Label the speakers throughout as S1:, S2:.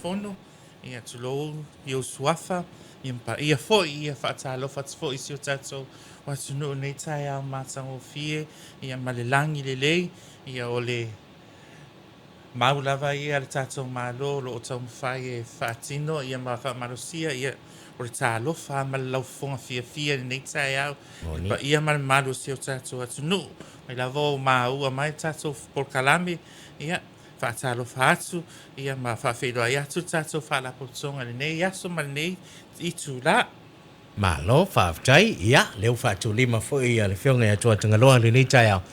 S1: Fono, ia tulou i ou suafa, ia ma paia foi, ia faatalofa atu foi i si o tatou atunuu i lenei taeao matagofie, ia ma le lagi lelei, ia o le mau lava ia a le tatou Malo o lo o taumafai e faatino ia ma faamalosia, ia o le talofa ma le laufofoga fiafia i lenei taeao i le paia ma le mamalu o si o tatou atunuu. Mai lava o maua mai le tatou polokalame, ia faatalofa atu ia ma faafeiloai atu le tatou Faalapotopotoga i lenei aso ma lenei itula.
S2: Malo faafetai, ia lea ua faatulima foi le Afioga ia Tuatagaloa i lenei taeao.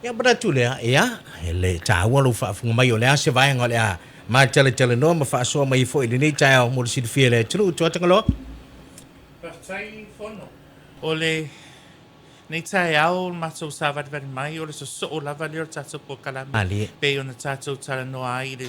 S2: Ia manatu lea, ia, e le taua lou faafofoga mai o le a se vaega o le a matalatalanoa ma faasoa mai ai foi i lenei taeao mo le silafia e le atunuu. Tuatagaloa.
S1: Faafetai Fono. O le Nei taeao o le matou savalivali mai, o le sosoo lava lea o le tatou polokalame
S2: Malie.
S1: pei ona tatou talanoa ai i le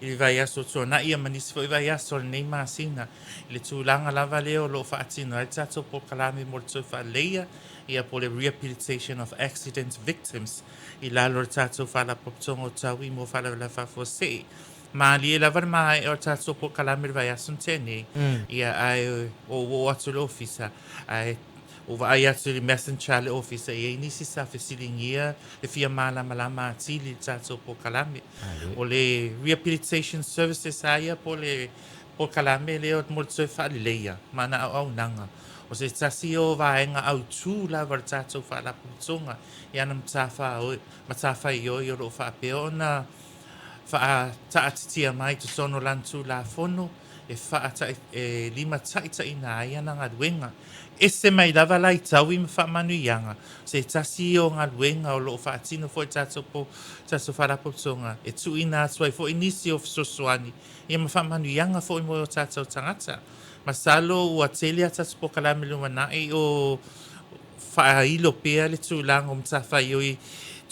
S1: i le vaiaso ua tuanai ia ma nisi foi vaiaso o lenei masina i le tulaga lava lea o lo o faatino ai le tatou polokalame mo le toe faaleleia ia po o le Rehabilitation of Accident Victims i lalo o le tatou Faalapotopotoga o Taui mo Faalavelave Faafuasei. Malie lava le maea o le tatou polokalame i le vaiaso na tea nei, ia ae ua ou oo atu i le ofisa ae Ua vaai atu i le messenger a le ofisa e i ai nisi sa fesiligia le fia malamalama atili i le tatou polokalame. O le Rehabilitation Services lava ia po o le polokalame lea mo le toe faaleleia ma ana auaunaga. O se tasi o vaega autu lava o le tatou Faalapotopotoga i ana matafaioi o lo o faapea ona faataatitia mai i totonu o lana Tulafono e e limataitaiina ai ana galuega. Ese mai lava la i taui ma faamanuiaga, se tasi o galuega o lo o faatino foi e tatou po tatou Faalapotopotoga e tuuina atu ai foi nisi o fesoasoani ia ma faamanuiaga foi mo o tatou tagata. Masalo ua tele a tatou polokalame i le lumanai o faailo pea le tulaga o matafaioi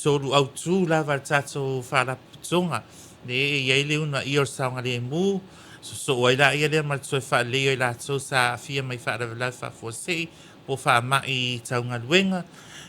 S1: tolu autu lava a le tatou Faalapotopotoga, lea e i ai le uunaia o le saogalemu, Sosoo ai laia lea ma le toe faalelei o i latou sa aafia mai faalavelave faafuasei po o faamai tau galuega,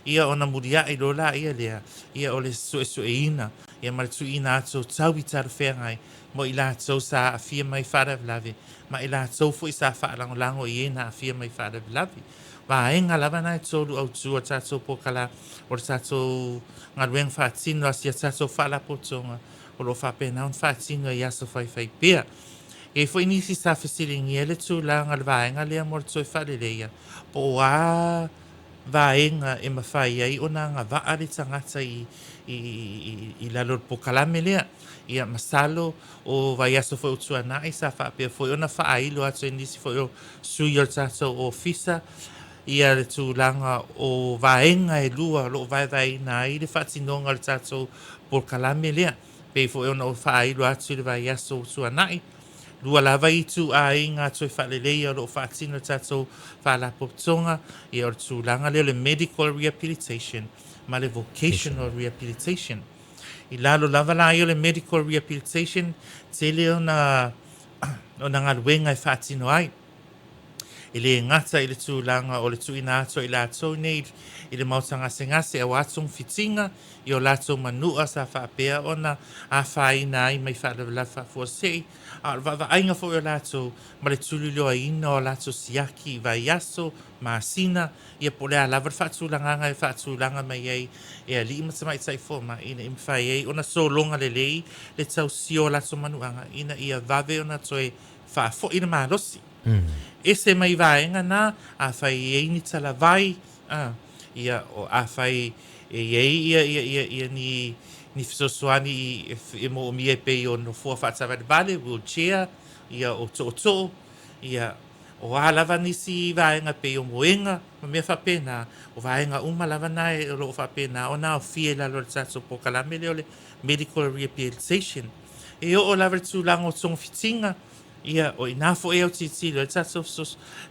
S1: ia ona mulia'i loa laia lea, ia o le suesueina ia ma le tuuina atu o taui talafeagai mo i latou sa aafia mai faalavelave ma i latou foi sa faalagolago i e na aafia mai faalavelave. Vaega lava na e tolu autu o le tatou polokalame, o le tatou galuega faatino a si a tatou Faalapotopotoga o lo o faapena ona faatino i aso faifaipea. E i ai foi nisi sa fesiligia le tulaga o le vaega lea mo le toe faaleleia, po o a vaega e mafai ai ona agavaa le tagata i, i, i, i lalo o le polokalame lea. Ia, masalo o vaiaso foi ua tuanai sa faapea foi ona faailo atu e nisi foi o sui o le tatou ofisa ia le tulaga o vaega e lua o lo o vaevaeina ai le faatinoga o le tatou polokalame lea. Pei foi ona ou faailo atu i le vaiaso ua tuanai, lua lava ituaiga toe faaleleia o lo o faatino e le tatou Faalapotopotoga, ia o le tulaga lea o le Medical Rehabilitation ma le Vocational Rehabilitation. I lalo lava la ia o le Medical Rehabilitation, tele ona ona galuega e faatino ai. E le gata i le tulaga o le tuuina atu o i latou nei i le maota gasegase aua togafitiga i o latou manua sa faapea ona afaina ai mai faalavelave faafuasei, a o le vaavaaiga foi o latou ma le tuliloaina o latou siaki i vaiaso, masina, ia po o le a lava le faatulagaga e faatulaga mai ai e alii ma tamaitai fomai ina ia mafai ai ona sologa lelei le tausia o latou manuaga ina ia vave ona toe faafoi le malosi. Ese mai vaega na, afai e i ai ni talavai, a, ia, o, afai e i ai ia, ia, ia, ia ni, ni fesoasoani i, e moomia e pei o nofoa faataavalevale, wheelchair, ia, o tootoo, ia, o a lava nisi vaega e pei o moega ma mea faapena, o vaega uma lava na e, o lo o faapena ona aofia i lalo o le tatou polokalame lea o le Medical Rehabilitation. E oo lava i le tulaga o togafitiga, ia, o i ina foi e autilotilo ai le tatou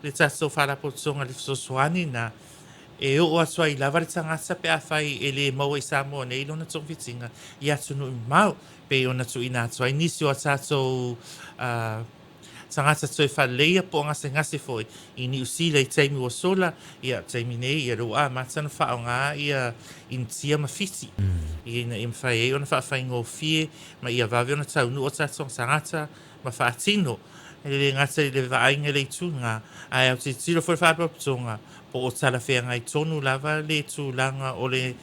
S1: le tatou Faalapotopotoga i le fesoasoani lena, e oo atu ai lava le tagata pe afai e le maua i Samoa nei lona togafitiga i atunuu mamao, pei ona tuuina atu ai nisi o a tatou tagata toe faaleleia po o gasegase foi i Niu Sila i taimi ua sola, ia, taimi nei, ia, lea ua amata ona faaaoga ia Initia ma Fiti, ina ia mafai ai ona faafaigofie ma ia vave ona taunuu o tatou tagata. ma faatino. E le gata i le vaaiga i le ituga, ae autilotilo foi le Faalapotopotoga po o talafeagai tonu lava le tulaga o le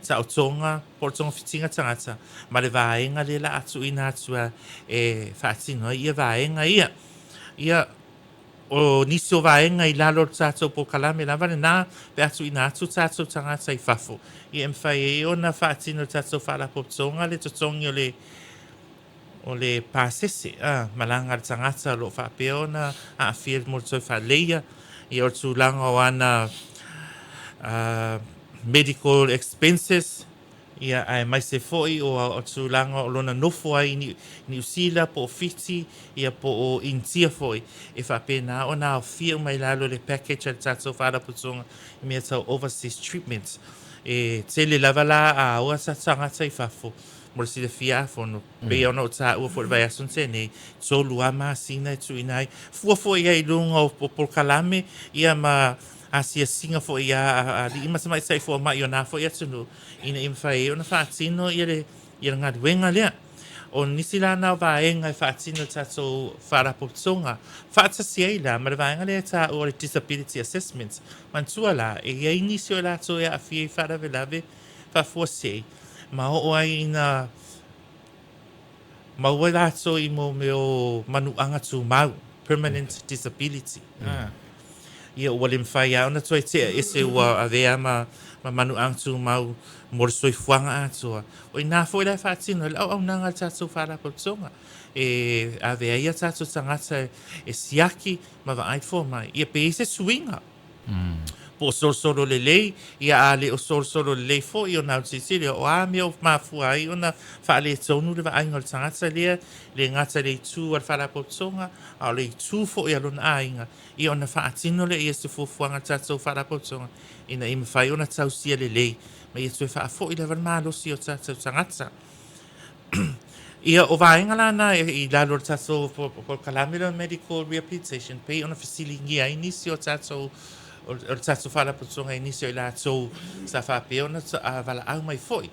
S1: taotoga po o le togafitiga tagata ma le vaega lea la a tuuina atu e faatino ai ia vaega ia. Ia, o nisi o vaega i lalo o le tatou polokalame lava lena pe a tuuina atu tatou tagata i fafo, ia e mafai ai ona faatino e le tatou Faalapotopotoga le totogi o le o le pasese, a, malaga a le tagata o lo o faapea ona aafia mo le toe faaleia, ia o le tulaga o ana medical expenses, ia aemaise foi o le tulaga o lona nofo ai i Niu Sila po o Fiti, ia po o Initia foi, e faapena ona aofia uma i lalo o le package a le tatou Faalapotopotoga i mea tau overseas treatment. E tele lava la a o ata tagata i fafo mo le silafia afono, pei ona ou taua foi i le vaiaso na tea nei, 3 lava masina e tuuina ai. Fua foi i ai i luga o polokalame ia ma asiasiga foi a alii ma tamaitai fomai o na foi atunuu ina ia mafai ai ona faatino ia le galuega lea. O nisi la na o vaega e faatino e le tatou Faalapotopotoga faatasi ai la ma le vaega lea e taua o le Disability Assessment. Manatua la, e i ai nisi o i latou e aafia i faalavelave faafuasei ma oo ai ina maua latou i mo mea o manuaga tumau, permanent disability. Ia ua le mafai lava ona toe tea ese ua avea ma manuaga tumau mo le soifuaga atoa. O i ina foi la e faatino ai le auaunaga a le tatou Faalapotopotoga e ave ai a tatou tagata e siaki ma vaai fomai, ia pe i ai se suiga. Po o solosolo lelei, ia a le o solosolo lelei foi ona autilotilo, o a mea o mafua ai ona faaletonu le vaaiga o le tagata lea, le gata i le itu a le Faalapotopotoga, a o le itu foi a lona aiga, ia ona faatino lea ia se fuafuaga a le tatou Faalapotopotoga ina ia mafai ona tausia lelei ma ia toe faafoi lava le malosi o tatou tagata. Ia, o vaega la na i lalo o le tatou polokalame lea o le Medical Rehabilitation, pei ona fesiligia ai nisi o tatou o le tatou faalapotopotoga i nisi o i latou sa faapea ona valaau mai foi.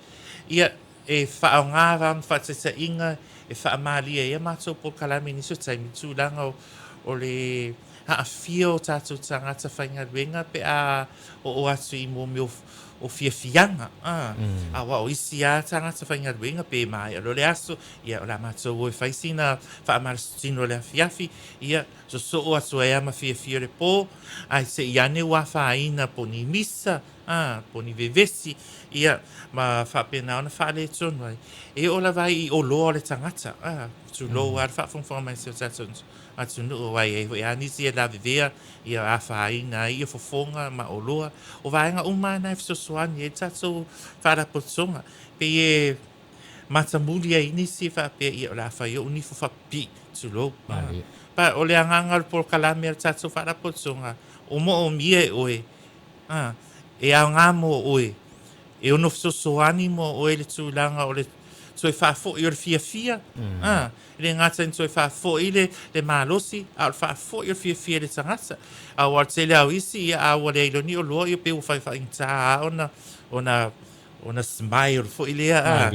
S1: Ia, e faaaoga lava ma faataitaiga e faamalie ai a matou polokalame i nisi o taimi, tulaga o le aafia o tatou tagata faigaluega pe a oo atu i mea o fiafiaga, a, aua o isi lava tagata faigaluega pe maea loa le aso, ia o le a matou o e fai sina faamalositino i le afiafi, ia sosoo atu ai lava ma fiafia o le po, ae se i ane ua afaina po o ni misa, a, po o ni vevesi, ia, ma faapena ona faaletonu ai. E oo lava ai i oloa o le tagata, a, tulou lava le faafogafoga mai a si o tatou atunuu, aua e i ai foi lava nisi e lavevea, ia afaina ai ia fofoga ma oloa. O vaega uma lava na e fesoasoani ai le tatou faalapotopotoga. Pei e matamuli ai nisi e faapea, ia o le a fai ou nifo faapipii, tulou. Pa o le agaga o le polokalame a le tatou faalapotopotoga, o moomia e oe, e aoga mo oe, e ono fesoasoani mo oe le tulaga o le toe faafoi o le fiafia, E le gata ina toe faafoi le le malosi, a o le faafoi o le fiafia i le tagata. Aua o le tele lava o isi, ia a ua leai loa ni oloa, ia pei ua fai faigata lava ona ona ona smile foi lea a.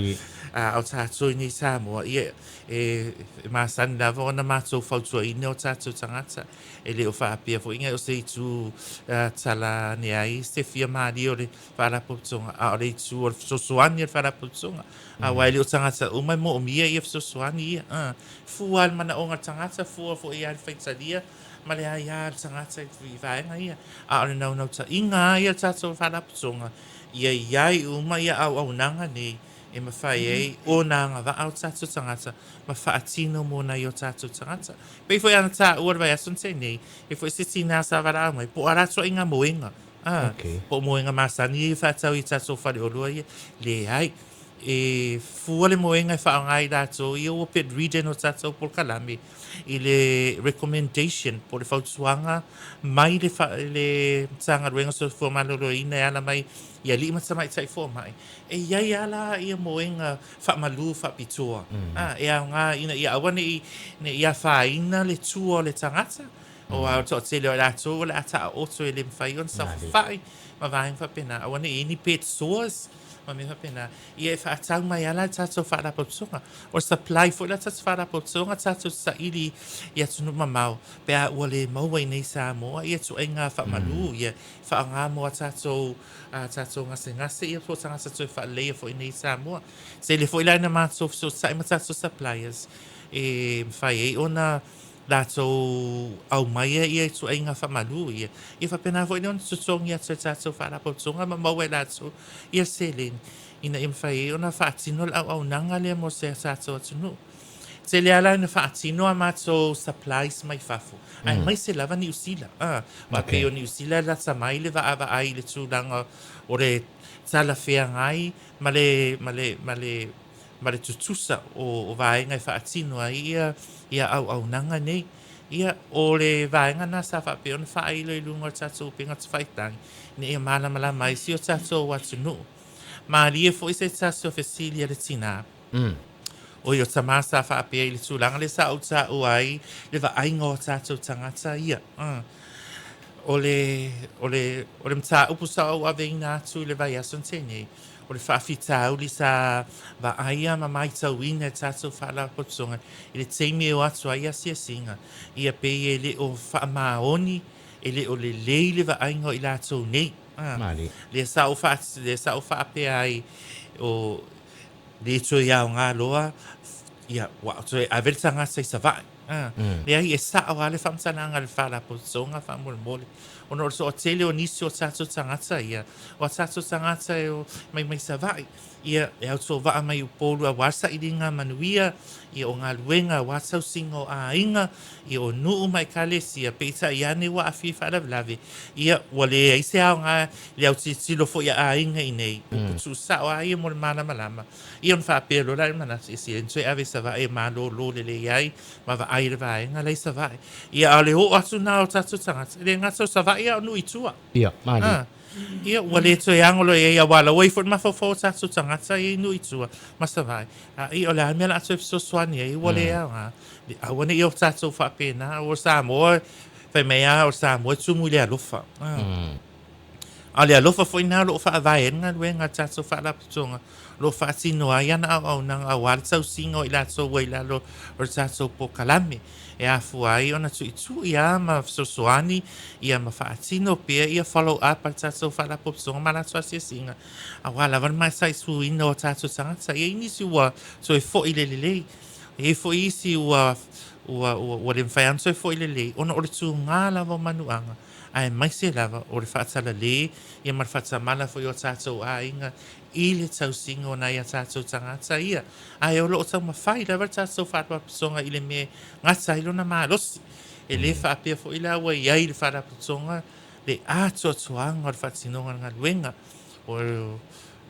S1: A o tatou i nei i Samoa, ia e masani lava ona matou fautuaina o tatou tagata. E le o faapea foi o se itu tala ane ai se fia malie o le Faalapotopotoga, a o le itu o le fesoasoani a le Faalapotopotoga. Aua e le o tagata uma e moomia ia fesoasoani ia. A, fua lava i le manaoga o le tagata, fua foi lava i le faitalia ma le aia a le tagata i vaega ia. A o le naunautaiga lava ia o le tatou Faalapotopotoga, ia i ai uma ia auaunaga nei e mafai ai ona agavaa o tatou tagata ma faatino mo nai o tatou tagata. E pei foi ona taua i le vaiaso na tea nei, e foi se tina sa valaau mai, po o a la ituaiga moega, a, po o moega masani ia e faatau i tatou faleoloa ia. Leai. E fua le moega e faaaoga ai i latou ia ua bedridden o tatou polokalame i le recommendation po o le fautuaga mai le le Matagaluega o Soifua Maloloina e ala mai i alii ma tamaitai fomai. E i ai lava la ia moega faamalu faapitoa, a, e aoga ina ia aua ne i afaina le tua o le tagata, aua o le toatele o i latou o le a taoto e le mafai ona saofafai ma vaega faapena, aua ne i i ai ni bed sores. ma mea faapena, ia e faatatau mai lava la le tatou Faalapotopotoga. O le supply foi la tatou Faalapotopotoga tatou te saili i atunuu mamao pe a ua le maua i inei i Samoa ia ituaiga faamalu ia e faaaoga mo a tatou a tatou gasegase ia po o tagata toe faaleleia foi i inei i Samoa. Tele foi la ina matou fesootai ma tatou suppliers e mafai ai ona latou aumaia ia ituaiga faamalu ia. Ia faapena foi lea ona totogi atu e tatou faalapotopotoga ma maua e latou ia seleni ina ia mafai ai ona faatino le auaunaga lea mo si a tatou atunuu. Tele lava la ina faatino a matou supplies mai fafo, aemaise lava Niu Sila. Aua pei o Niu Sila e lata mai le vaavaai i le tulaga o le talafeagai ma le, ma le, ma le, ma le tutusa o vaega e faatino ai ia auaunaga nei. Ia, o le vaega lena sa faapea ona faailo i luga o le tatou upega tafailagi ina ia malamalama ai si o tatou atunuu. Malie foi se tasi o fesili a le tina, oi o tama sa faapea i le tulaga lea sa ou taua ai le vaaiga o tatou tagata ia. O le, o le, o le mataupu sa ou aveina atu i le vaiaso na tea nei, O le faafitauli sa vaaia ma maitauina e tatou faalapotopotoga i le taimi e o atu ai asiasiga, ia pei e le o faamaoni, e le o lelei le vaaiga o i latou nei. Lea sa ou lea sa ou faapea ai, o le toe aoga loa, ia, ua toe ave le tagata i Savaii. Leai, e sao lava le faamatalaga a le Faalapotopotoga faamolemole, ona o le toatele o nisi o tatou tagata ia, o a tatou tagata e o mai mai Savaii, ia, e autovaa mai i Upolu aua sailiga manuia, ia, o galuega aua tausiga o aiga, ia, o nuu ma ekalesia, peitai ane ua aafia i faalavelave, ia, ua leai se aoga i le autilotilo foi a aiga i inei, upu tuusao lava ia mo le malamalama. Ia ona faapea loa la i le manatu, ia se toe ave i Savaii e malolo lelei ai ma vaai i le vaega la i Savaii. Ia a o le oo atu lena o tatou tagata, e le gata o Savaii a o nuu i tua.
S2: Ia, malie. Ah,
S1: ia, ua le toe ano loa i ai, aua la ua i ai foi le mafaufau o tatou tagata ia i nuu i tua ma Savaii. A ia, o le a le mea o le a toe fesoasoani ai, ua le aoga. Aua ne i o tatou faapena, o Samoa, fai mai lava o Samoa e tumu i le alofa. Ah. A o le alofa foi lena o lo o faavae ai le galuega a le tatou Faalapotopotoga, o lo o faatino ai ana auaunaga aua le tausiga o i latou ua i lalo o le tatou polokalame, e afua ai ona tuitui lava ma fesoasoani ia ma faatino pea ia follow up a le tatou Faalapotopotoga ma latou asiasiga, aua lava le mataituina o tatou tagata. E i ai nisi ua toe foi i le lelei, e i ai foi isi ua ua ua le mafai lava ona toe foi lelei ona o le tuga lava o manuaga. aemaise lava o le faatalale ia ma le faatamala foi o tatou aiga i le tausiga o nai a tatou tagata ia. Ae o lo o taumafai lava le tatou faalapotopotoga i le mea e gata ai lona malosi. E le faapea foi la ua i ai le faalapotopotoga le atoatoaga o le faatinoga o le galuega. O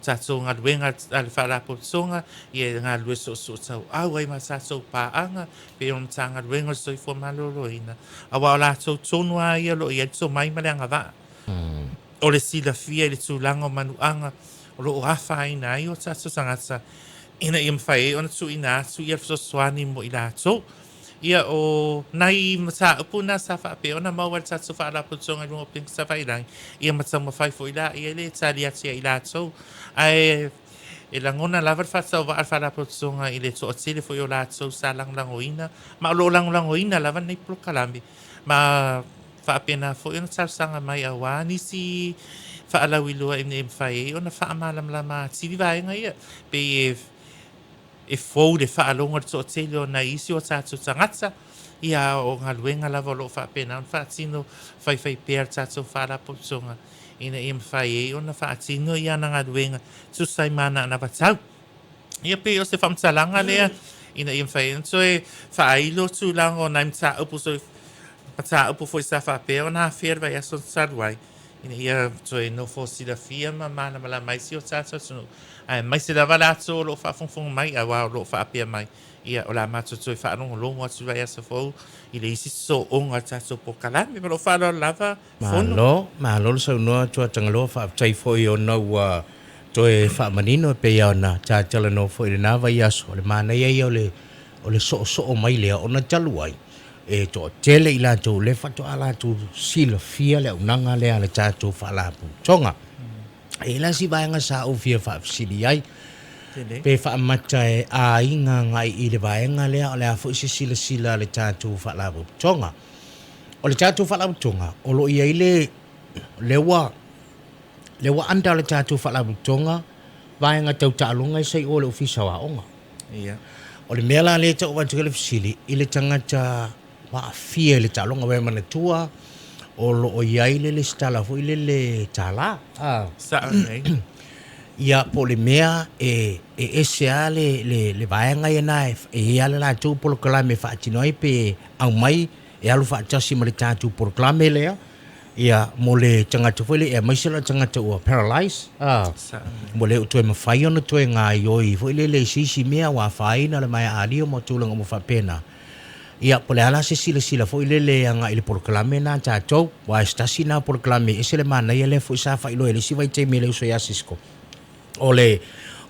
S1: tatou galuega a le Faalapotopotoga, ia e galulue soosootauau ai ma tatou paaga, pei o le Matagaluega o le Soifua Maloloina, aua o latou tonu lava ia o lo o i ai le tomai ma le agavaa o le silafia i le tulaga o manuaga o lo o afaina ai o tatou tagata ina ia mafai ai ona tuuina atu ia fesoasoani mo i latou. Ia, o nai mataupu na sa faapea ona maua e le tatou Faalapotopotoga i luga o upega tafailagi, ia ma taumafai foi la i ai le tali atu ia i latou. Ae e lagona lava le faatauvaa a le Faalapotopotoga i le toatele foi o latou sa lagolagoina, ma o lo o lagolagoina lava lenei polokalame, ma faapena foi ona talosaga mai aua nisi faalauiloa ina ia mafai ai ona faamalamalama atili vaega ia, pei e E fou le faalogo a le toatele o nai isi o tatou tagata, ia o galuega lava o lo o faapena ona faatino faifaipea le tatou Faalapotopotoga ina ia mafai ai ona faatino ia ana galuega tusa ai ma ana anavatau. Ia pei o se faamatalaga lea ina ia mafai ai ona toe faailo tulaga o nai mataupu mataupu foi sa faapea ona afea le vaiaso talu ai ina ia toe nofo silafia ma malamalama ai si o tatou atunuu, aemaise lava latou o lo o faafogafoga mai, aua o lo o faapea mai, ia, o le a matou toe faalogologo atu i le vaiaso fou i le isi sosooga o le tatou polokalame. Ma lou faaaloalo lava, Fono.
S2: Malo, malo le saunoa atu a Tagaloa, faafetai foi ona ua toe faamanino e pei ona ta talanoa foi i lena vaiaso, o le manaia ia o le o le soosoo mai lea ona talu ai e toatele i latou lea faatoa latou silafia le auaunaga lea a le tatou Faalapotopotoga. E i ai la si vaega sa ou fia faafesili ai, pe faamata e aiga agai i le vaega lea, o le a foi se silasila a le tatou Faalapotopotoga. O le tatou Faalapotopotoga, o lo o i ai le, lea ua, lea ua under le tatou Faalapotopotoga vaega tau taaloga e sa i o i le Ofisa o Aoga.
S1: Ia.
S2: O le mea la lea e tau avatu ai le fesili i le tagata ua aafia i le taaloga, aua e manatua o lo o i ai le lesitala foi lele tala.
S1: A. Sao nei.
S2: Ia, po o le mea e, e ese lava le, le, le vaega ia na e, e i ai lava le latou polokalame e faatino ai pe aumai e alu faatasi ma le tatou polokalame lea, ia, mo le tagata foi lea, aemaise la tagata ua paralyze, a, ua le o toe mafai ona toe gaioi foi lele i se isi mea ua afaina le maea alia ma tulaga uma faapena. Ia, po o le a la se silasila foi lele agai i le polokalame lena a tatou, aua e se tasi lena o polokalame e ese le manaia lea foi sa faailoa i le isi vaitaimi e le uso ia Cisco. O le,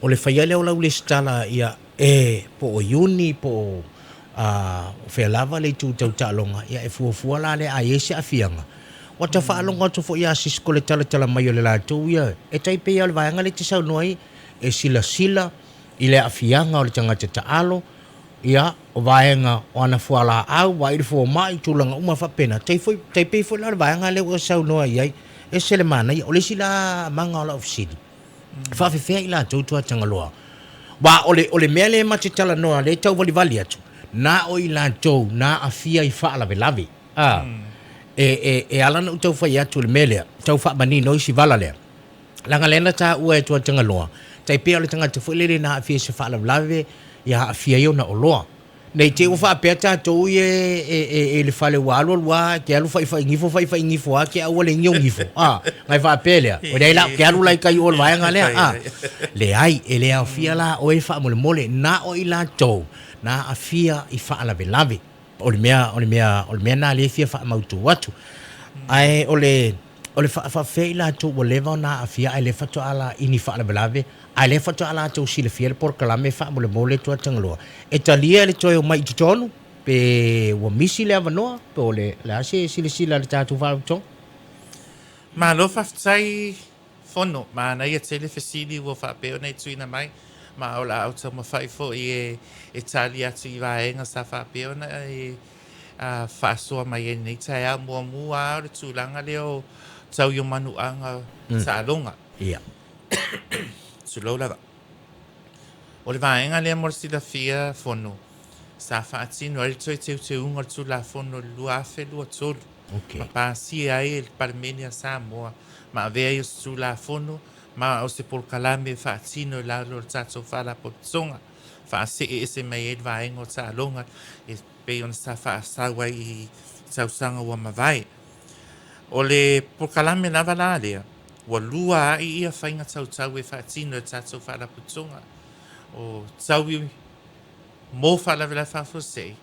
S2: o le fai ai lea o lau lesitala, ia, e, po o Iuni po o, a, o fea lava le itu tau taaloga, ia e fuafua la lea a i ai se aafiaga. Ua ta faalogo atu foi ia Cisco le talatala mai o le latou ia, e tai pei lava o le vaega lea e te saunoa ai, e silasila i le aafiaga o le tagata taalo, ia, o vaega o ana fualaau, vaai le fomai, tulaga uma faapena, tai foi, tai pei foi la o le vaega lea ua e saunoa i ai, ese le manaia. O le isi la maga o lau fesili, e faafefea i latou Tuatagaloa? Aua o le, o le mea lea ma te talanoa, lea e tauvalivali atu, na o i latou na aafia i faalavelave. A, e, e, e ala ona ou tau fai atu i le mea lea, tau faamanino isi vala lea, leaga lea na taua e Tuatagaloa, tai pei o le tagata foi lele na aafia i se faalavelave, ia aafia ai ona oloa. Ne i te i ua faapea tatou ia e i le fale ua alu alu lava, e te alu faifai gifo faifai gifo lava te au ua le gio gifo, a, ona e faapea lea, o leai la, ou te alu la i tai o le vaega lea, a. Leai, e le aofia la oe faamolemole, na o i latou na aafia i faalavelave. O le mea, o le mea, o le mea lena lea e fia faamautu atu. Ae o le, o le faafefea i latou ua leva ona aafia ae le faatoa la i ni faalavelave, Ae lea faatoa latou silafia le polokalame faamolemole Tuatagaloa. E talia le toe omai i totonu pe ua misi le avanoa pe o le a se silasila a le tatou Faalapotopotoga?
S1: Malo faafetai Fono, manaia tele fesili ua faapea ona e tuuina mai, ma o le a ou taumafai foi e tali atu i vaega sa faapea ona e faasoa mai ai lenei taeao. Muamua lava o le tulaga lea o tauiomanuaga taaloga.
S2: Ia.
S1: Tulou lava. O le vaega lea mo le silafia Fono, sa faatino ai le toe teuteuga o le Tulafono i le 2023,
S2: okay.
S1: ma pasia ai e le Palemene a Samoa ma avea ai o se Tulafono ma o se polokalame e faatino i lalo o le tatou Faalapotopotoga, faasee ese mai ai le vaega o taaloga e pei ona sa faasau ai i tausaga ua mavae. O le polokalame lava la lea, ua lua ai ia faiga tautau e faatino e tatou faalapotopotoga, o taui mo faalavelave faafuasei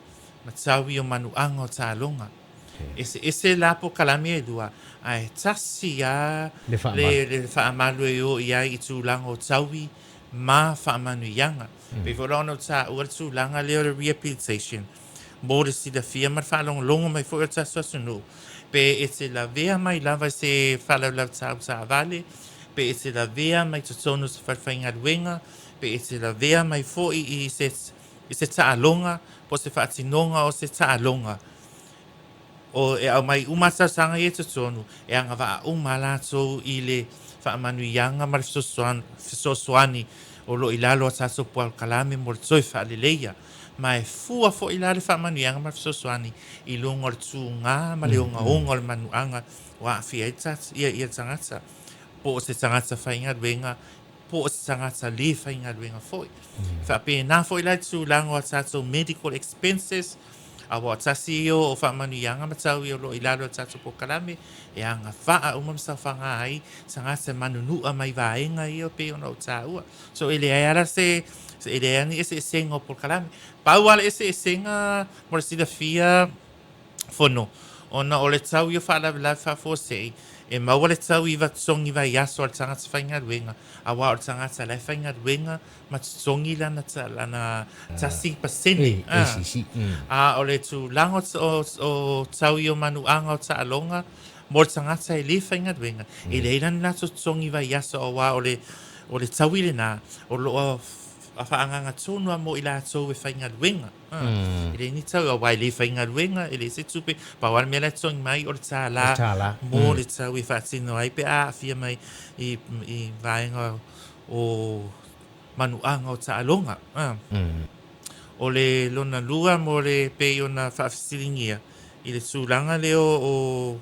S1: ma taui o manuaga o taaloga. Eseese la polokalame e lua, ae tasi lava le faamalu e o i ai i tulaga o taui ma faamanuiaga. Pei foi la ona ou taua le tulaga lea o le rehabilitation, mo le silafia ma le faalogologo mai foi o le tatou atunuu, pe e te lavea mai lava i se faalavelave tau taavale, pe e te lavea mai totonu o se falefaigaluega, pe e te lavea mai foi i se, i se taaloga po o se faatinoga o se taaloga. O, e aumai uma a tausaga ia i totonu, e agavaa uma lava latou i le faamanuiaga ma le fesoasoani o lo o i lalo o a tatou polokalame mo le toe faaleleia. Ma e fua foi la le faamanuiaga ma le fesoasoani i luga o le tugā ma le ogaoga o le manuaga ua aafia ai ia ia tagata, po o se tagata faigaluega, po o se tagata lē faigaluega foi. E faapena foi la le tulaga o a tatou medical expenses, aua o tasi ia o faamanuiaga ma tau ia o lo o i lalo o le tatou polokalame, e agavaa uma ma saofaga ai tagata e manunua mai vaega ia e pei ona ou taua. So e leai lava la se, e leai lava ni eseesega o polokalame. Pau lava le eseesega mo le silafia Fono, ona o le tau ia o faalavelave faafuasei, e maua le tau iva totogi vaiaso a le tagata faigaluega, aua o le tagata la e faigaluega ma totogi lana, lana 1%.
S2: ACC.
S1: A o le tulaga o, o, o tau ia o manuaga o taaloga, Mo le tagata e lē faigaluega, e leai la ni latou totogi vaiaso auā o le o le taui lenā o lo o faaagaaga tonu lava mo i latou e faigaluega. E leai ni tau auā e lē faigaluega, e leai se tupe, pau lava le mea la e totogi mai o le $1 mo le tau e faatino ai pe a aafia mai i i vaega o manuaga o taaloga. O le lona lua mo le pei ona faafesiligia i le tulaga lea o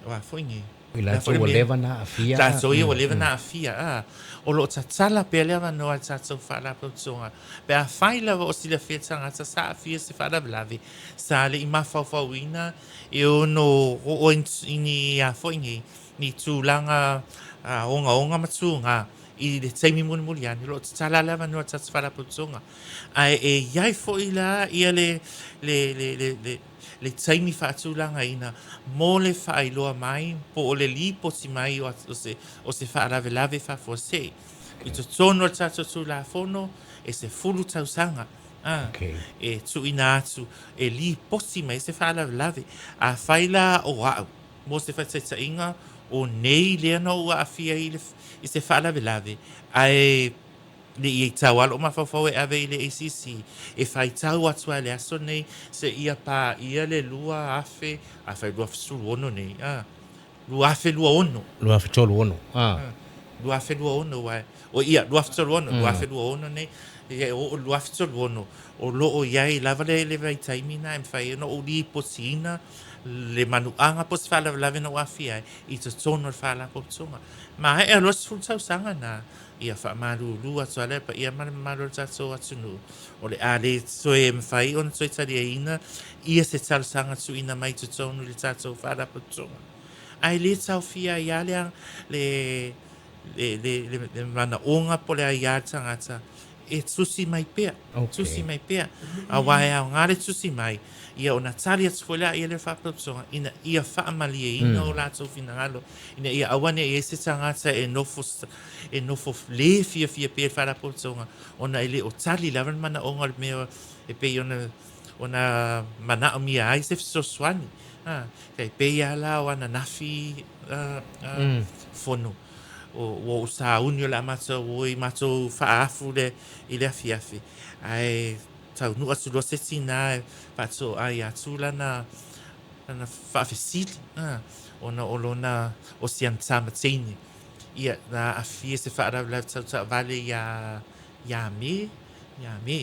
S1: o a foi nei?
S2: I latou ua leva na aafia.
S1: Latou ia ua leva na aafia, a. O lo o tatala pea le avanoa i le tatou Faalapotopotoga pe afai lava o silafia tagata sa aafia i se faalavelave sa le i mafaufauina e ono oo i ni a foi nei ni tulaga ogaoga ma tuga i le taimi mulimuli ane, o lo o tatala le avanoa i le tatou Faalapotopotoga. Ae e i ai foi la ia le, le, le, le, le, le taimi faatulagaina mo le faailoa mai po o le lipoti mai o, o, se, o se faalavelave faafuasei. I totonu o le tatou Tulafono, e 10 tausaga a, okay. e tuuina atu e lipoti mai se faalavelave. Afai la o au, Mo se faataitaiga, o nei lea na ou aafia ai i se faalavelave, ae le i tau lava lou mafaufau e ave i le ACC, e faitau atu lava i le aso lenei seia paia le 2000, afai 2016 nei, a, 2026.
S2: 2036, a.
S1: 2026, aua, o ia, 2036, 2026 nei, e oo i le 2036, o lo o i ai lava le vaitaimi lena e mafai ai ona ou lipotiina le manuaga po o se faalavelave na ou aafia ai i totonu o le Faalapotopotoga. Maea loa le 10 tausaga na, ia faamalulu atu lava le paia ma le mamalu o le tatou atunuu, o le a le toe mafai ona toe taliaina ia se talosaga tuuina mai i totonu i le tatou Faalapotopotoga. Ae le taofia ai lava le, le, le, le, le manaoga po o le aia a le tagata e tusi mai pea, tusi mai pea. Aua e aoga le tusi mai, ia ona tali atu foi lea i le Faalapotopotoga ina ia faamalieina o latou finagalo, ina ia aua ne i i ai se tagata e nofo, e nofo le fiafia pea i le Faalapotopotoga ona e le o tali lava le manaoga o le mea e pei ona, ona manaomia ai se fesoasoani. E pei lava la o ananafi fono. Ua ou sauni o le a matou o i matou faaafu le, i le afiafi, ae taunuu atu loa se tinā e faatoai atu lana, lana faafesili, ona o lona, o si ana tama teine, ia, na aafia i se faalavelave tau taavale iā, iā Me, iā Me,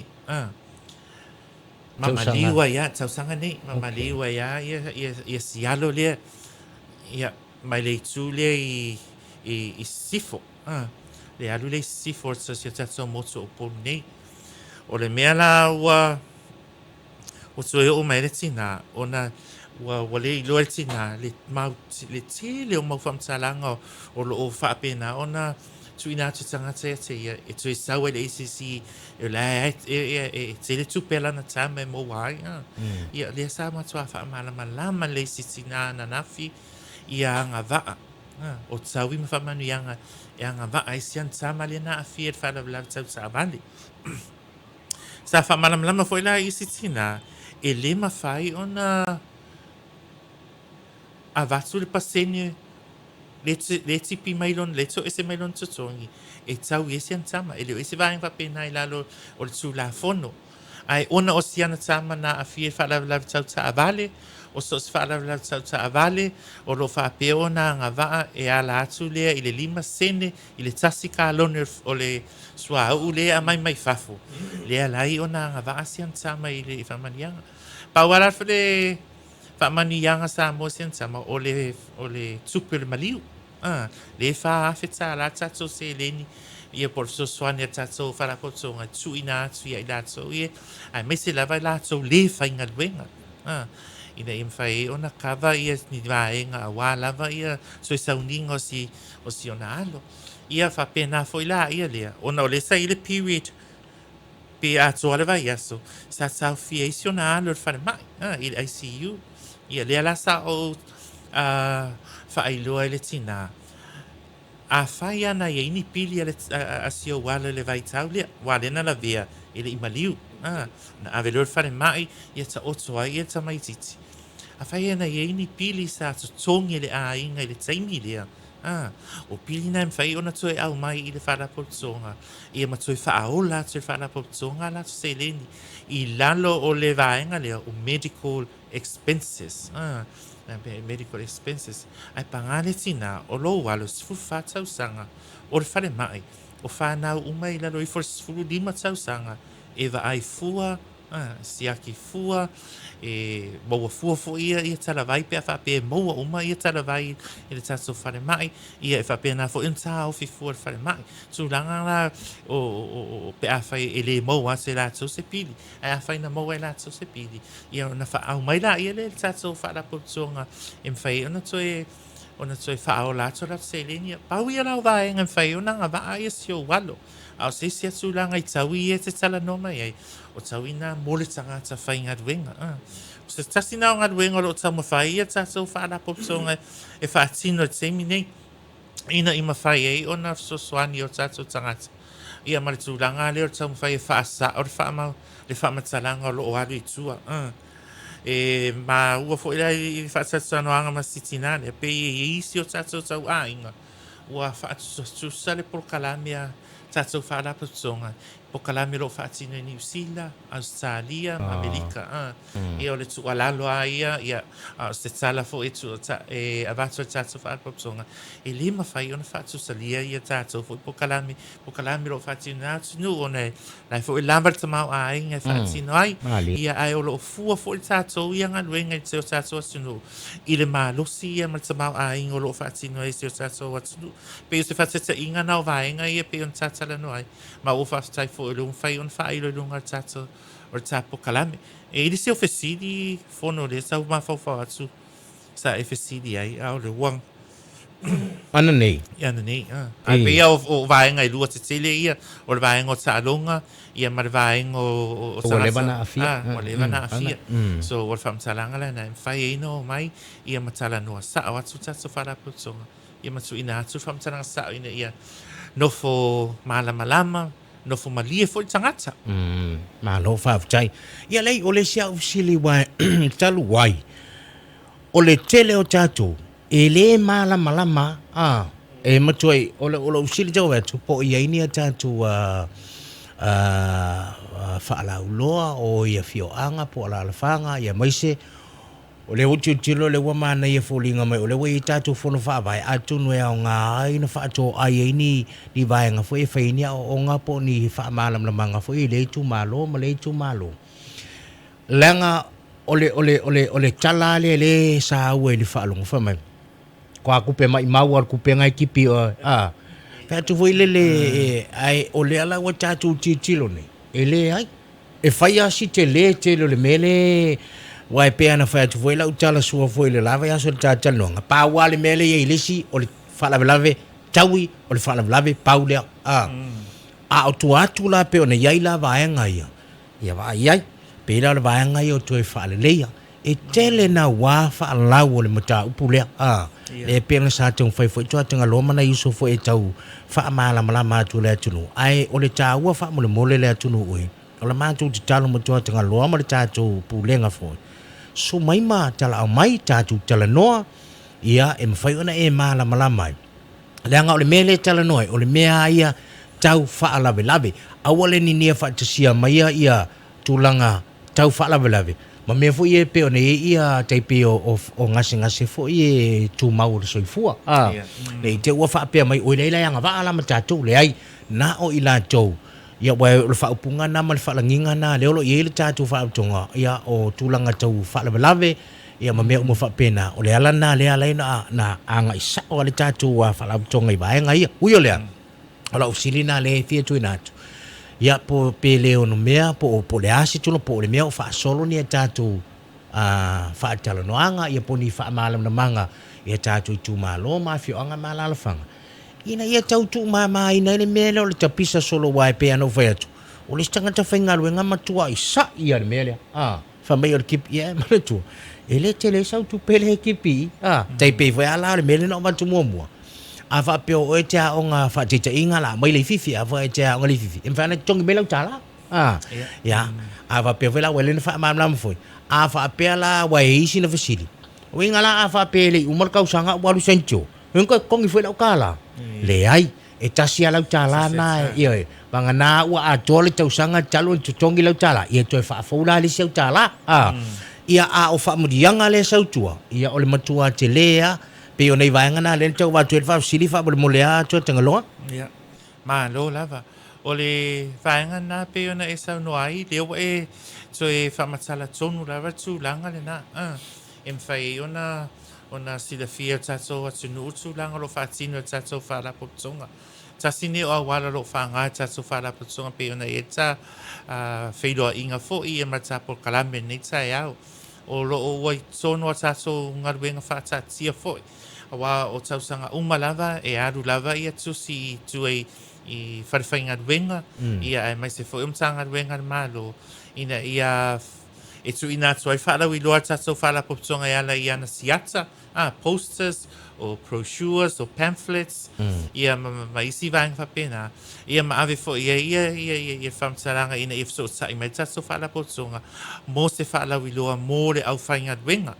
S1: Ma maliu ai lava, tausaga nei, ma maliu ai lava ia, ia, ia si alo lea, ia, mai le itu lea i, i, i Sisifo, a, le alu lea i Sisifo o si o tatou motu o Upolu nei. O le mea la ua, ua toe oo mai ai le tinā, ona ua, ua le iloa e le tinā le mau, le tele o mau faamatalaga o, o lo o faapena ona tuuina atu i tagata ia te ia e toe sau ai le ACC e la e, e, e, e tele tupe a lana tama e maua ai. A. Ia, lea sa matua faamalamalama le isi tinā ananafi ia agavaa. A, o taui ma faamanuiaga e agavaa ai si ana tama lea na aafia i le faalavelave tau taavale. Sa faamalamalama foi la i isi tinā, e le mafai ona avatu le pasene le, le tipi mai lona, le toese mai lona totogi, e tau i ai si ana tama. E le o i ai se vaega faapena i lalo o le Tulafono. Ae ona o si ana tama na aafia i faalavelave tau taavale, o so o se faalavelave tau taavale, o lo o faapea ona agavaa e ala atu lea i le 5 sene i le 1 kalone o le suauu lea e aumai mai fafo, lea la ai ona agavaa si ana tama i le faamanuiaga. Pau lava la le faamanuiaga sa maua si ana tama, o le, o le tupe o le maliu. A, le $4,000 tatou seleni ia po o le fesoasoani a le tatou Faalapotopotoga e tuuina atu ia i latou ia, aemaise lava i latou le faigaluega. A, ina ia mafai ai ona kava ia ni vaega aua lava ia toe sauniga o si, o si ona alo. Ia faapena foi la ia lea, ona o lea sa i ai le period pe atoa le vaiaso, sa taofia ai si ona alo i le falemai, a, i le ICU. Ia lea la sa ou faailoa i le tinā, afai lava na i ai ni pili a, le, a, a si ou alo i le vaitau lea, aua lea na lavea e le i maliu, a, na ave loa i le falemai, ia taoto ai ia le tamaitiiti. Afai ana i ai ni pili sa totogi e le aiga i le taimi lea, a, o pili na e mafai ona toe aumai i le Faalapotopotoga, ia ma toe faaola atu e le Faalapotopotoga a latou seleni i lalo o le vaega lea o medical expenses, a, medical expenses. Ae paga le tina o lou alo 14 tausaga o le falemai, o fanau uma i lalo ifo o le 15 tausaga e vaai fua, siaki fua, e maua fua foi ia ia talavai pe a faapea e maua uma ia talavai i le tatou falemai, ia e faapena foi ona taofi fua i le falemai. Tulaga la o, o, o, pe afai e le maua atu e latou se pili, ae afai na maua e latou se pili, ia ona faaau mai laia lea i le tatou faalapotopotoga e mafai ai ona toe faaola atu latou seleni. Pau ia la o vaega e mafai ai ona agavaa ia si ou alo. A o se isi atu tulaga i taui ia e te talanoa mai ai, o taui na mo le tagata faigaluega. O se tasi na o galuega o lo o taumafai ia tatou faalapotopotoga e faatino i le taimi nei, ina ia mafai ai ona fesoasoani o tatou tagata ia ma le tulaga lea o le taumafai e faasao le faamatalaga o lo o alu i tua. E maua foi la i le faatalatalanoaga ma si tina lea, pei e i ai isi o tatou tauaiga ua faatusatusa le polokalame a tatou faalapotopotoga, polokalame o lo o faatino i Niu Sila, Ausetalia ma Amerika. Ia o le tuualalo lava ia, ia, a o se tala foi e avatu e le tatou faalapotopotoga, e le mafai ona faatusalia ia tatou foi polokalame, polokalame o lo o faatino i atunuu ona e la e foi e lava le tamaoaiga e faatino ai. Ia, ae o lo o fua foi le tatou ia galuega i si o tatou atunuu i le malosi ia ma le tamaoaiga o lo o faatino ai i si o tatou atunuu. Pei o se faataitaiga na o vaega ia pei ona tatalanoa ai, ma ua faafetai foi o lea ua mafai ona faailo i luga o le tatou o le ta polokalame. E i ai le isi o fesili fono lea sa ou mafaufau atu sa e fesili ai, a o le ua
S2: Ana nei.
S1: Ana nei, a. Ae pei lava o vaega e lua tetele ia, o le vaega o taaloga, ia ma le vaega o
S2: tagata. Ua leva ona aafia.
S1: Ua leva ona aafia. So, o le faamatalaga lena e mafai ai ona omai ia ma talanoa sao atu le tatou faalapotopotoga, ia ma tuuina atu le faamatalaga sao ina ia nofo malamalama, nofo malie foi le tagata.
S2: Malo faafetai. Ia leai, o le isi au fesili aua talu ai, o le tele o tatou e le malamalama a, e matua i, o lou fesili tau atu, po o i ai ni a tatou faalauiloa o i afioaga po o alaalafaga, ia aemaise O lea ua tilotilo, o lea ua manaia foliga mai o lea ua i ai tatou fono faavae, atonu e aoga ai ona faatoai ai ni, ni vaega foi e fai ai ni aoaoga po o ni faamalamalamaga foi i lea itumalo ma lea itumalo. Leaga o le, o le, o le, o le tala lava lea lea e saua i le faalogo, fai mai, ko a kupe maʻimau a o le kupega e tipi oe, a. Fai atu foi lele, ae o lea la ua tatou tilotilo nei, e leai. E fai lava si tele tele o le mea le aua e pei lava ona fai atu foi lau tala sua foi i le la vaiaso i le talatalanoaga, pau lava le mea lea e i ai i le isi o le faalavelave taui, o le faalavelave pau lea. A, a o tua atu la pei ona i ai la vaega ia, ia vaai i ai. Pei la o le vaega ia o toe faaleleia. E tele naua faalalau o le mataupu lea, a, lea pei ona sa taumafai foi Tuatagaloa ma nai uso foi e tau faamalamalama atu i le atunuu. Ae o le taua faamolemole le atunuu e, o la matou tatalo ma Tuatagaloa ma le tatou Pulega foi, susu mai ma talaau mai, tatou talanoa, ia, e mafai ona e malamalama ai. Leaga o le mea lea e talanoa ai, o le mea lava ia tau faalavelave. Aua le ninia faatasia maia ia tulaga tau faalavelave, ma mea foi ia e pei ona i ai ia tai pei o, o, o gasegase foi e tumau o le soifua. A, yeah. Ne i te ua faapea mai, oi leai la e agavaa la ma tatou, leai, na o i latou. Ia, aua o le faaupuga na ma le faalagiga na lea o lo o i ai le tatou faalapotopotoga, ia, o tulaga tau faalavelave, ia ma mea uma faapena, o le ala lena lea e ala ai ona na agai sao lava le tatou faalapotopotoga i vaega ia. Ui o lea, O lau fesili lena lea e fia tuuina atu, ia po pe le ono mea po o po o le a se tulaga po o le mea o faasolo ni a tatou faatalanoaga ia po o ni faamalamalamaga i a tatou itumalo ma afioaga ma alaalafaga ina ia tau tuumamaina ai le mea lea o le tapisa solo aua e pei lava ona ou fai atu, o le isi tagata faigaluega matuai sa'i lava i le mea lea. Fai mai o le kipi, ia e manatua, e le tele ai sau tupe lea e kipi, a, tai pei foi lava la o le mea lea na ou avatu muamua. A faapea o oe e te aoga faataitaiga la mai Leififi, a faapea e te aoga Leififi, e mafai ona totogi mai lau tala, a, ia, a faapea foi la ua leva ona faamalamalama foi. A faapea la aua e i ai sina fesili, o uiga la a faapea e le i uma le tausaga ua alu i saini tio, e toe totogi foi lau tala? Leai, e tasi lava lau tala na, ioe, vagana ua atoa le tausaga talu ona totogi lau tala, ia toe faafou la le isi au tala. A, ia a o faamanuiaga lea e sau i tua, ia o le matua tele lava, pei o nai vaega na lea na tau avatu ai le faafesili faamolemole lava Tuatagaloa.
S1: Ia, Malo lava. O le vaega lena pei ona e saunoa ai, lea ua e toe faamatala tonu lava le tulaga lena, a, e mafai ai ona ona silafia e le tatou atunuu le tulaga o lo o faatino e le tatou Faalapotopotoga. Tasi lenei o auala o lo o faaaoga e le tatou Faalapotopotoga pei ona i ai le ta feiloaiga foi ia ma le ta polokalame i lenei taeao. O lo o ua i totonu o a tatou galuega faataatia foi aua o tausaga uma lava e alu lava ia tusi i tua i falefaigaluega ia aemaise foi o Matagaluega a le Malo ina ia e tuuina atu ai faalauiloa a le tatou Faalapotopotoga e ala i ana siata, posters, o brochures, o pamphlets, ia ma isi vaega faapena, ia ma ave foi i ai ia ia ia faamatalaga ina ia fesootai mai le tatou Faalapotopotoga mo se faalauiloa mo le aufaigaluega.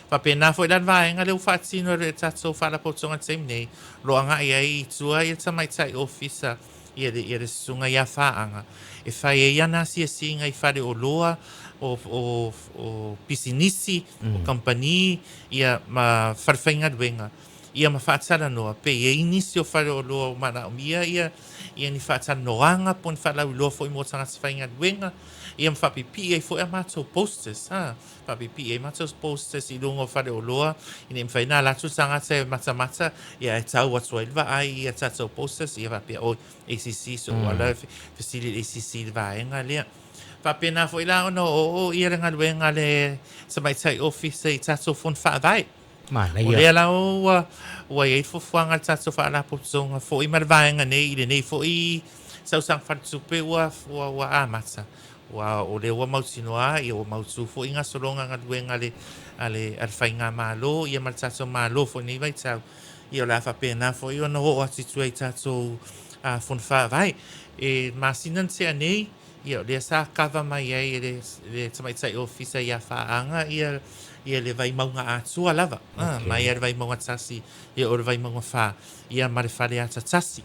S1: Faapena foi la le vaega lea ua faatino e le tatou Faalapotopotoga i le taimi nei, o lo o agai ai i tua ia tamaitai ofisa ia le, ia le susuga ia Faaga e fai ai ana asiasiga i faleoloa o, o, o pisinisi, o kamupani, ia ma falefaigaluega, ia ma faatalanoa pe i ai nisi o faleoloa ua manaomia ia, ia ni faatalanoaga po o ni faalauiloa foi mo tagata faigaluega, ia ma faapipii ai foi a matou posters, ha. Faapipii ai matou posters i luga o faleoloa ina ia mafai ona alu atu le tagata e matamata ia ae tau atu ai le vaai i a tatou posters ia faapea oi ACC so ua ala fesili i le ACC i le vaega lea. Faapena foi la ona oooo ia le galuega a le tamaitai ofisa i tatou fono faavae.
S2: Manaia. O
S1: lea la ua ua i ai fuafuaga a le tatou faalapotopotoga foi ma le vaega nei i lenei foi tausaga faaletupe ua ua ua amata. Aua o lea ua mautinoa ia ua mautu foi gasologa galuega a le a le a le faigamalo ia ma le tatou Malo foi i lenei vaitau. Ia o le a faapena foi ona oo atu i tua i tatou fono faavae. E masina na tea nei, ia o lea sa kava mai ai e le le tamaitai ofisa ia Faaga ia ia le Vaimauga atoa lava, okay. Mai lava i le Vaimauga 1 ia oo i le Vaimauga 4, ia ma le Faleata 1.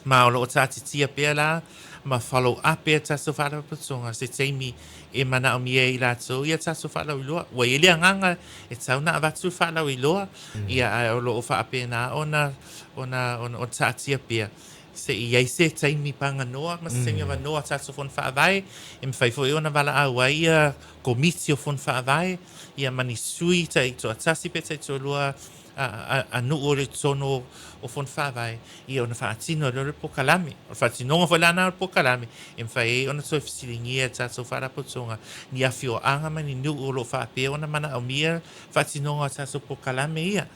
S1: Ma o lo o taatitia pea la ma follow up pea tatou faalapotopotoga se taimi e manaomia ai e i latou ia tatou faalauiloa. Ua i ai le agaga e tatau ona avatu le faalauiloa, ia ae o lo o faapena ona ona ona taatia pea se i ai se taimi paganoa ma se taimi avanoa a tatou Fono Faavae e mafai foi ona valaau ai ia Komiti o Fono Faavae ia ma ni sui taitoatasi pe taitoalua a nuu o le totonu o Fono Faavae ia ona faatino lea o le polokalame. O le faatinoga foi la lena o le polokalame e mafai ai ona toe fesiligia e le tatou Faalapotopotoga ni afioaga ma ni nuu o lo o faapea ona manaomia faatinoga o tatou polokalame ia.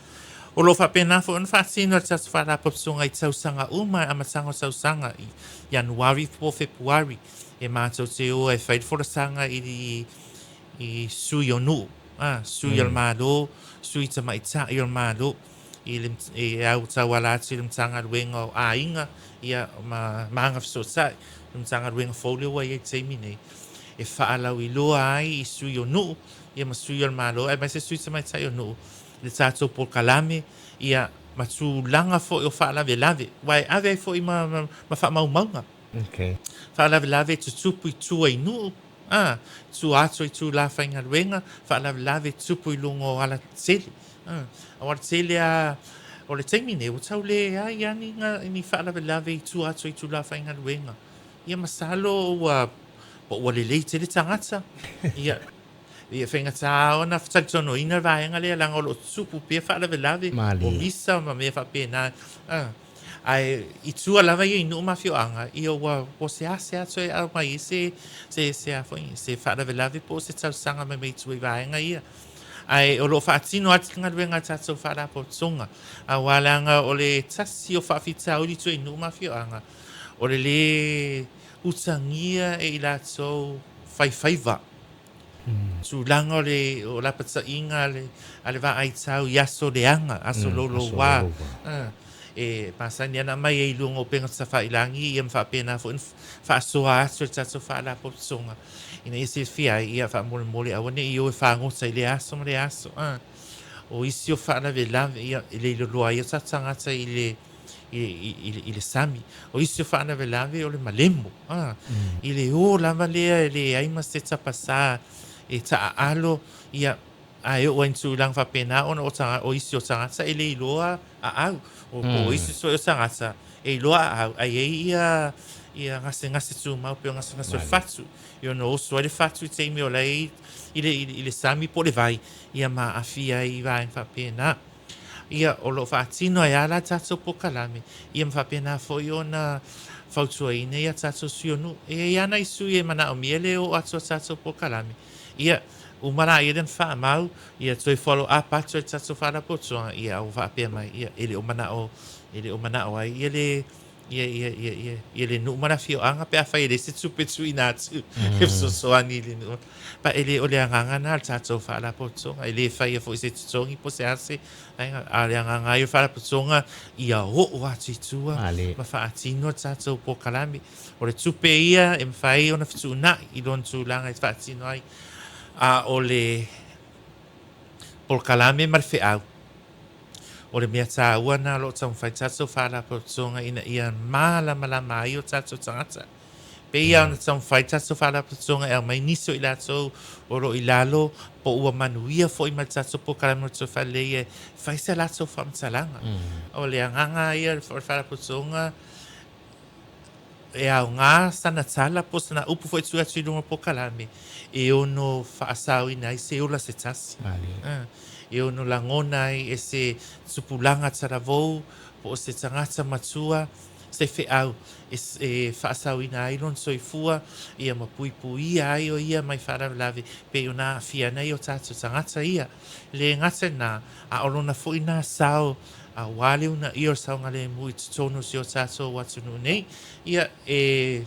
S1: O lo o faapena foi ona faatino e le tatou Faalapotopotoga i tausaga uma, i amataga o tausaga, i Ianuari po o Fepuari, e matou te o e fai le folasaga i i sui o nuu, a, sui o le Malo, sui tamaitai o le Malo, i le, e au tauala atu i le Matagaluega o Aiga, ia, ma, ma Agafesootai, le Matagaluega fou lea ua i ai i le taimi nei, e faalauiloa ai i sui o nuu, ia ma sui o le Malo, aemaise sui tamaitai o nuu, le tatou polokalame, ia, ma tulaga foi o faalavelave, aua e ave ai foi ma, ma, ma faamaumauga.
S2: Okay.
S1: Faalavelave e tutupu i tua i nuu, a, tua atu i itulā faigaluega, faalavelave e tutupu i luga o alatetele. A, aua le tele lava o le taimi nei, ua tau leai lava ni, ni faalavelave i tua atu i itulā faigaluega. Ia masalo ua, ua lelei tele tagata. Ia, Ia faigata ona talitonuina le vaega lea leaga o lo o tutupu pea faalavelave o misa ma mea faapena. Ae i tua lava ia i nuu ma afioaga, ia ua ua seasea toe aumai ai se se se a foi se faalavelave po o se talosaga mai mai tua i vaega ia. Ae o lo o faatino atu le galuega a tatou faalapotopotoga aua leaga o le tasi o faafitauli i tua i nuu ma afioaga, o le lē utagia e i latou faifaiva. Tulaga o le o lapataiga a le a le vaaitau i aso leaga, aso louloua. E masani ana aumai ai i luga o upega tafailagi ia ma faapena foi ona faasoa atu e le tatou Faalapotopotoga ina ia silafia ai, ia faamolemole aua ne i o e fagota i lea aso ma lea aso. A o isi o faalavelave, ia e le iloiloa ai o tatou tagata i le i le sami. O isi o faalavelave o le malemo, a i le o lava lea e leai ma se tapasā e taaalo, ia Ae oo ai i tulaga faapena ona o o isi o tagata e le iloa aau. O po o isi foi o tagata e iloa aau ae i ai ia ia gasegase tumau pei o gasegase o le fatu. E ono oso ai le fatu i taimi o la e i le i le sami po o le vai ia ma aafia ai i vaega faapena. Ia, o lo o faatino ai lava la tatou polokalame, ia ma faapena foi ona fautuaina ia tatou sui o nuu. E i ai lava nai sui e manaomia le oo atu o tatou polokalame. Ia, uma laia lea na faamau, ia toe follow up atu e le tatou Faalapotopotoga, ia ua faapea mai, ia, e le o manao, e le o manao ai ia le, ia, ia, ia, ia, ia le nuu ma le afioaga pe afai e leai se tupe tuuina atu e fesoasoani i le nuu. But e le o le agaga lena o le tatou Faalapotopotoga, e le faia foi se totogi po o se a se vaega, a o le agaga lava ia o le Faalapotopotoga, ia oo atu i tua ma faatino le tatou polokalame. O le tupe ia e mafai ona fetuunai i lona tulaga e faatino ai, a o le polokalame ma le feau, o le mea taua lena o lo o taumafai tatou Faalapotopotoga ina ia malamalama ai o tatou tagata. Pei lava ona taumafai tatou Faalapotopotoga e aumai nisi o i latou o lo o i lalo po ua manuia foi ma le tatou polokalame o le Toe Faalelei e fai se latou faamatalaga. O le agaga ia o le Faalapotopotoga, E aoga sana tala po o sana upu foi e tuu atu i luga o polokalame e ono faasaoina ai se ola se tasi. E ono lagona ai e se tupulaga talavou po o se tagata matua se feau e faasaoina ai lona soifua ia ma puipuia ai o ia mai faalavelave pei ona aafia nei o tatou tagata ia. E le gata i lena, a o lona foi lena sao Aua le uunaia o le saogalemu i totonu o si o tatou atunuu nei, ia, e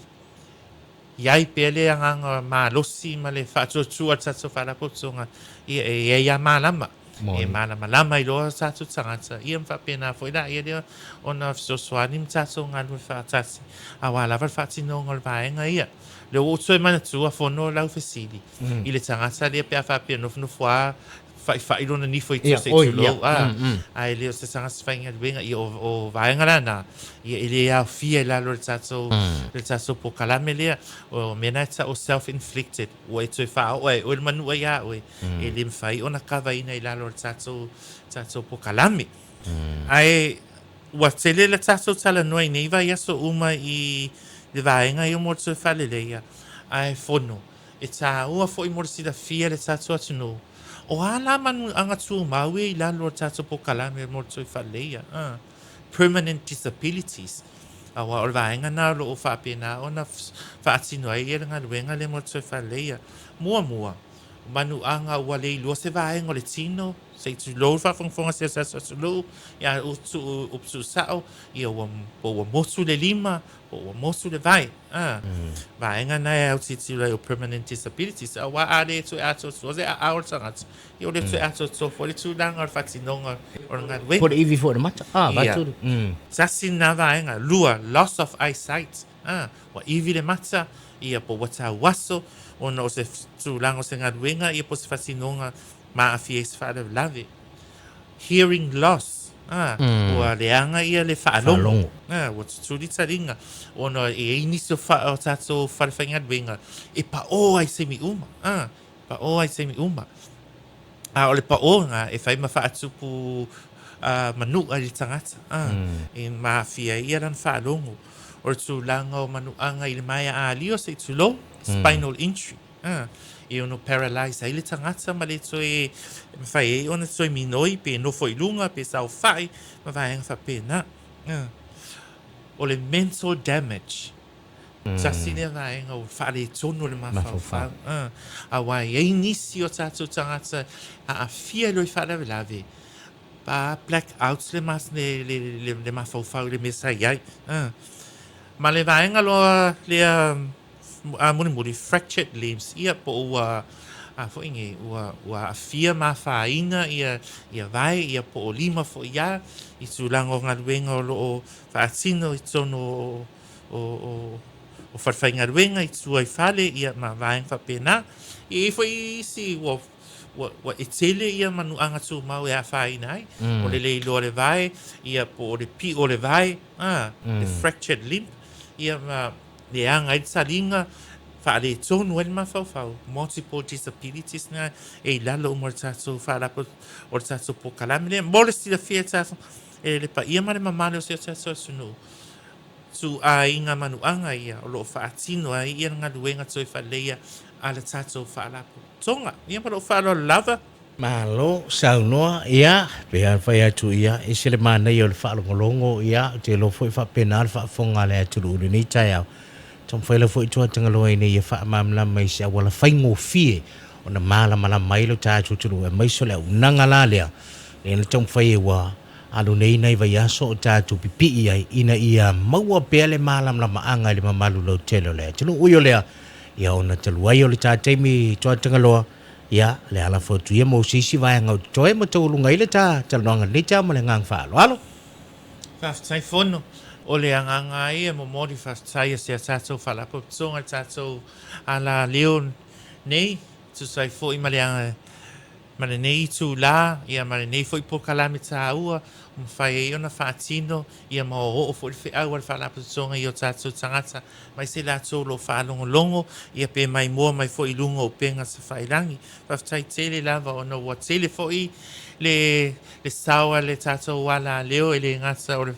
S1: i ai pea le agaga malosi ma le faatuatua o le tatou Faalapotopotoga, ia, e i ai lava malama, e malamalama ai loa o tatou tagata, ia ma faapena foi laia lea ona fesoasoani ma tatou galulue faatasi, aua lava le faatinoga o le vaega ia. Lea ua ou toe manatua, fono lau fesili i le tagata lea pe a faapea nofonofo lava faifai lona nifo i tua se i tulou, a, ae le o se tagata faigaluega, ia o vaega la na, ia e le aofia i lalo o le tatou, le tatou polokalame lea. O mea na e tau o self-inflicted, ua e toe faaoo ai e oe le manua iā oe, e le mafai ona kavaina i lalo o le tatou, tatou polokalame. Ae ua tele le tatou talanoa i nei vaiaso uma i le vaega ia mo le toe faaleleia, ae fono, E taua foi mo le silafia e le tatou atunuu, o a la manuaga tumau ia i lalo o le tatou polokalame mo le toe faaleleia, permanent disabilities, aua o le vaega lena o lo o faapena ona faatino ai le galuega lea mo le toe faaleleia. Muamua, o manuaga ua le iloa se vaega o le tino, se i tulou le faafogafoga a si o tatou atunuu, ia tuu upu tuusao, ia ua, po ua motu le lima, po ua motu le vae. A, vaega na e autilotilo ai o permanent disabilities, aua a le toe atoatoa se aao o le tagata, ia ua le toe atoatoa foi le tulaga o le faatinoga o le galuega.
S2: Po o le ivi foi o le mata. A,
S1: Ia.
S2: vaeatu.
S1: Tasi lena vaega. Lua, loss of eyesight. A, ua ivi le mata, ia po ua tauaso ona o se tulaga o se galuega, ia po o se faatinoga ma aafia ai se faalavelave. Hearing loss, ā, ua leaga ia le faalogo, ā, ua tutuli taliga, ona e i ai nisi o, fa, o tatou falefaigaluega e paʻō ai i taimi uma, ā, paʻō ai i taimi uma. A o le paʻō lena e fai ma faatupu manuʻa i le tagata, ā, e ma aafia ai ia lana faalogo. O le tulaga o manuʻaga i le maea ālio se i tulou, spinal injury. A, e ono paralyze ai le tagata ma le toe mafai ai ona toe minoi pe nofo i luga pe saofai ma vaega faapena. A, o le mental damage, tasi lea vaega ua faaletonu o le mafaufau. A, aua e i ai nisi o tatou tagata aafia i loi faalavelave, pa black out le, le, le, le, le mafaufau i le mea sa i ai. A, ma le vaega loa lea A mulimuli, fractured limbs, ia po o ua a foi nei, ua ua aafia ma afaina ia ia vae ia po o lima foi ia i tulaga o galuega o lo o faatino i totonu o o o o falefaigaluega i tua i fale ia ma vaega faapena. E i ai foi isi ua ua ua e tele ia manuaga tumau e afaina ai, o le le iloa o le vae ia po o le piʻo o le vae, a, le fractured limb ia ma leaga ai le taliga, faaletonu ai le mafaufau, multiple disabilities na e i lalo uma o le tatou faalapo o le tatou polokalame lea. Mo le silafia e tatou e le paia ma le mamalu o si o tatou atunuu, ituaiga manuaga ia o lo o faatino ai ia le galuega toe faaleleia a le tatou faalapotopotoga. Ia ma lou faaaloalo lava.
S2: Malo saunoa, ia, pei lava ona fai atu, ia, e ese le manaia o le faalogologo, ia, ou te iloa foi e faapena le faafofoga a le atunuu i lenei taeao. Taumafai lava foi Tuatagaloa ina ia faamalamalama i se auala faigofie ona malamalama ai lo tatou atunuu, aemaise o le auaunaga la lea, lea na taumafai ai ua alu nei nai vaiaso o tatou pipii ai ina ia maua pea le malamalamaaga i le mamalu lautele o le atunuu. Ui o lea, ia ona talu ai o le ta taimi Tuatagaloa, Ia, le ala fo atu ia mo se isi vaega o totoe ma taualuga ai le ta talanoaga i lenei taeao ma le agaga faaaloalo.
S1: Faafetai Fono. O le agaga ai e momoli faafetai a si a tatou Faalapotopotoga i le tatou ala leo nei, tusa ai foi ma le ma lenei itulā, ia ma lenei foi polokalame taua ua mafai ai ona faatino, ia ma oooo foi le feau a le Faalapotopotoga i o tatou tagata aemaise i latou o lo o faalogologo, ia pe maimoa mai foi i luga o upega tafailagi. Faafetai tele lava ona ua tele foi le le sao a le tatou alaleo e le gata o le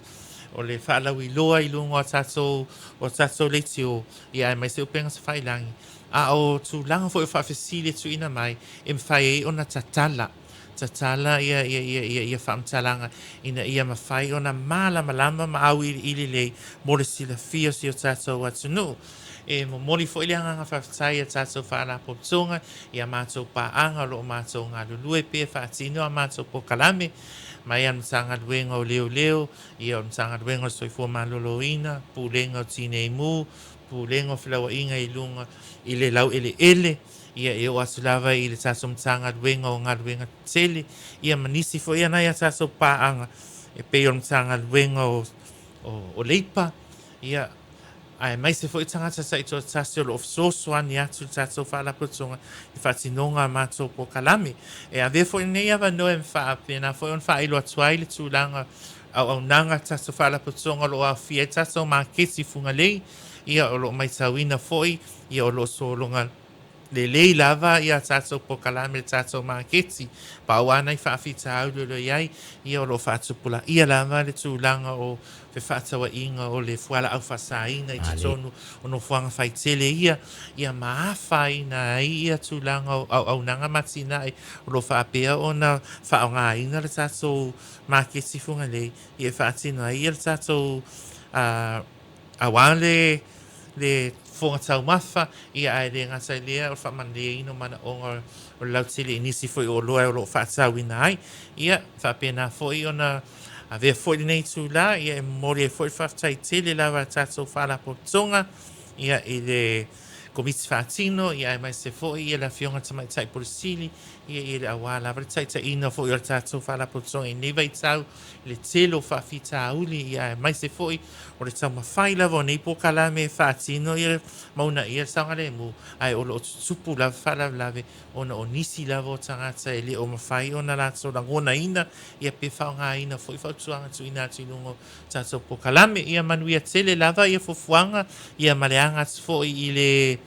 S1: o le faalauiloa i luga o a tatou o a tatou leitio, ia aemaise upega tafailagi, a o tulaga foi o faafesili e tuuina mai e mafai ai ona tatala tatala ia ia ia ia ia faamatalaga ina ia mafai ona malamalama ma auiliili lelei mo le silafia o si o tatou atunuu. E momoli foi le agaga faafetai i a tatou faalapotopotoga i a matou paaga o lo o matou galulue pea e faatino a matou polokalame mai a le Matagaluega o Leoleo, ia o le Matagaluega o le Soifua Maloloina, Pulega o Tinei Mu, Pulega o Felauaiga i luga i le laueleele, ia e oo atu lava i le tatou Matagaluega o Galuega Tetele, ia ma nisi foi a nai a tatou paaga e pei o le Matagaluega o, o, o Leipa, ia, aemaise foi tagata taitoatasi o lo o fesoasoani atu i le tatou Faalapotopotoga i le faatinoga a matou polokalame. E avea foi lenei avanoa e faapena foi ona faailo atu ai le tulaga auaunaga a le tatou Faalapotopotoga o lo o aofia ai le tatou maketi i Fugalei, ia o lo o matauina foi ia o lo o sologa lelei lava ia tatou polokalame i le tatou maketi. Pau lava nai faafitauli o lo o i ai, ia o lo o faatupulaia lava le tulaga o fefaatauaiga o le fualaau faasaina i totonu o nofoaga faitele ia, ia ma afaina ai ia tulaga o auaunaga ma atinae o lo o faapea ona faaaogaina le tatou maketi Fugalei ia e faatino ai ia le tatou aua le le fofoga taumafa, ia ae le gata i lea o le faamanuiaina o manaoga o le lautele i nisi foi o oloa o lo o faatauina ai. Ia, faapena foi ona avea foi lenei itulā, ia e momoli ai foi le faafetai tele lava a le tatou Faalapotopotoga, ia, i le Komiti Faatino, ia aemaise foi ia le Afioga i le Tamaitai Pule Sili, ia, i le aua lava le taitaiina foi o le tatou Faalapotopotoga i lenei vaitau i le tele o faafitauli, ia aemaise foi o le taumafai lava o nei polokalame e faatino ia ma uunaia le saogalemu, ae o lo o tutupu lava faalavelave ona o nisi lava o tagata e le o mafai ona latou lagonaina ia pe faaaogaina foi fautuaga tuuina atu i luga o tatou polokalame. Ia manuia tele lava ia fuafuaga ia ma le aga atu foi i le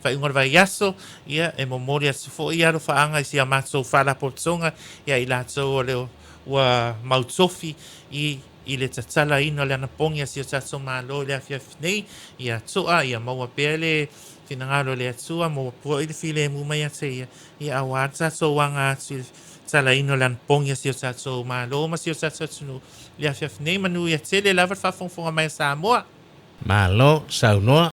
S1: faaiuga o le vaiaso, ia e momoli atu foi ia alofaaga i si a matou faalapotopotoga ia i latou o le ua mautofi i i le tatalaina o le anapogi a si o tatou Malo i le afiafi nei, ia toa, ia maua pea le finagalo o le Atua, maua foi le filemu mai ia te Ia, ia aua le tatou aga atu i le tatalaina o le anapogi a si o tatou Malo ma si o tatou atunuu i le afiafi nei. Manuia tele lava le faafogafoga mai a Samoa.
S2: Malo saunoa.